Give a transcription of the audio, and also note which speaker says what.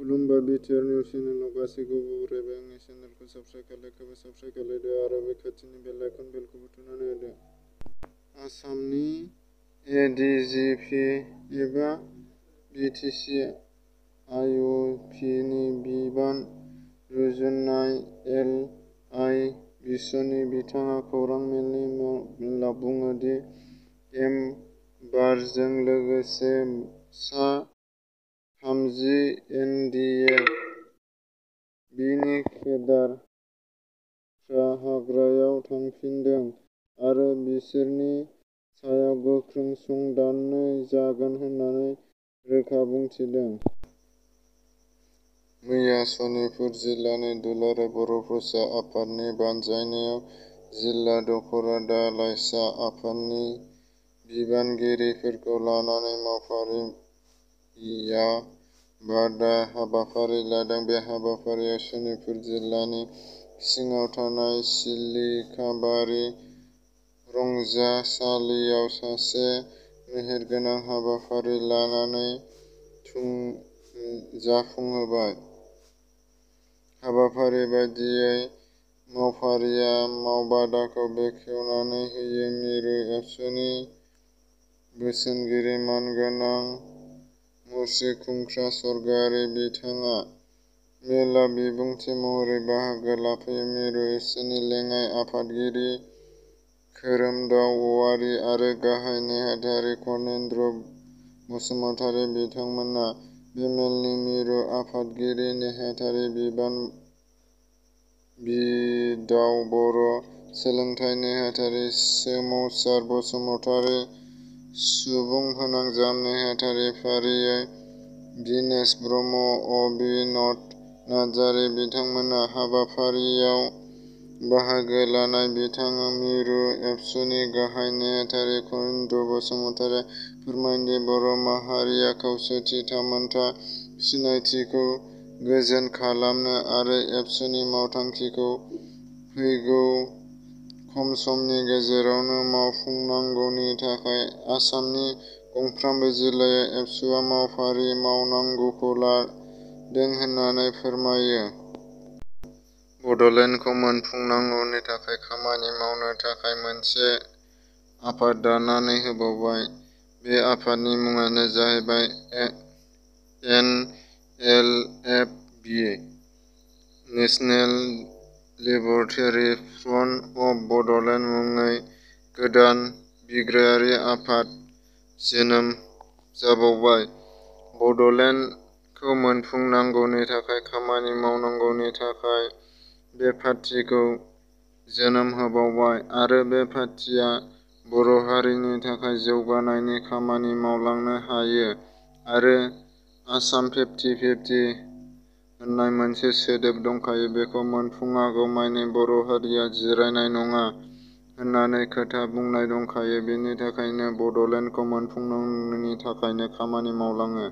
Speaker 1: खुलुमबाय BTR news चेनेलाव गासैखौबो बरायबाय। आंनि चेनेलखौ साबस्क्राइब खालायदो आरो बे खाथिनि बेल आइकन बेलखौबो थुनानै होदो। आसामनि ADGP एबा BTC आइअ'पिनि बिबान रुजुननाय LI बिस्वनि बिथाङा खौरां मेलाव बुङो दि एमबारजों लोगोसे सा 30 NDA बिनि केडारफ्रा हाग्रायाव थांफिनदों आरो बिसोरनि सायाव गोख्रों संदाननाय जागोन होनना रोखा बुंथिदों। मैया सनितपुर जिल्लानि दुलाराय बर' फरायसा आफादनि बानजायनायाव जिल्ला दख'रा दालाइसा आफादनि बिबानगिरिफोरखौ लानानै मावफारिया बादा हाबाफारि लादों। बे हाबाफारियाव सनितपुर जिल्लानि सिङाव थानाय सिलिकाबारि रंजासालियाव सासे मेहेरगोनां हाबाफारि लानानै जाफुंहोबाय। हाबाफारि बायदियै मावफारिया मावबादाखौ बेखेवनानै होयो। मिरु एबसुनि बोसोनगिरि मानगोनां मुस्रिखुंख्रा स्वर्गयारी बिथाङा मेलाव बिबुंथि महरै बाहागो लाफैयो। मिरु एबसुनि लेङाइ आफादगिरि खोरोमदाव औवारी आरो गाहाय नेहाथारि कर्नेन्द्र बसुमतारी बिथांमोना बे मेलनि मिरु आफादगिरि नेहाथारि बिदाव बर', सोलोंथाइ नेहाथारि सोमावसार बसुमतारी, सुबुं फोनांजाब नेहाथारि फारियै दिनेश ब्रह्म, अबिनद नार्जारी बिथांमोना हाबाफारियाव बाहागो लानाय बिथाङा मिरु एबसुनि गाहाय नेहाथारि कर्नेन्द्र बसुमतारीया फोरमायो दि बर' माहारिया खौसेथि, थामोनथा, सिनायथिखौ गोजोन खालामनो आरो एबसुनि मावथांखिखौ फैगौ खम समनि गेजेरावनो मावफुंनांगौनि थाखाय आसामनि गंफ्रोमबो जिल्लायाव एबसुआ मावफारि मावनांगौखौ लादों होनना फोरमायो। बड'लेण्डखौ मोनफुंनांगौनि थाखाय खामानि मावनो थाखाय मोनसे आफाद दानानै होबावबाय। बे आफादनि मुङानो जाहैबाय NLFB national liberation front of Bodoland मुङै गोदान बिग्रायारि आफाद जोनोम जाबावबाय। बड'लेण्डखौ मोनफुंनांगौनि थाखाय खामानि मावनांगौनि थाखाय बे पार्टीखौ जोनोम होबावबाय आरो बे पार्टीया बर' हारिनि थाखाय जौगानायनि खामानि मावलांनो हायो आरो आसाम 50-50 होननाय मोनसे सोदोब दंखायो बेखौ मोनफुङागौमानि बर' हारिया जिरायनाय नङा होननाय खोथा बुंनाय दंखायो। बेनि थाखायनो बड'लेण्डखौ मोनफुंनायनि थाखायनो खामानि मावलाङो।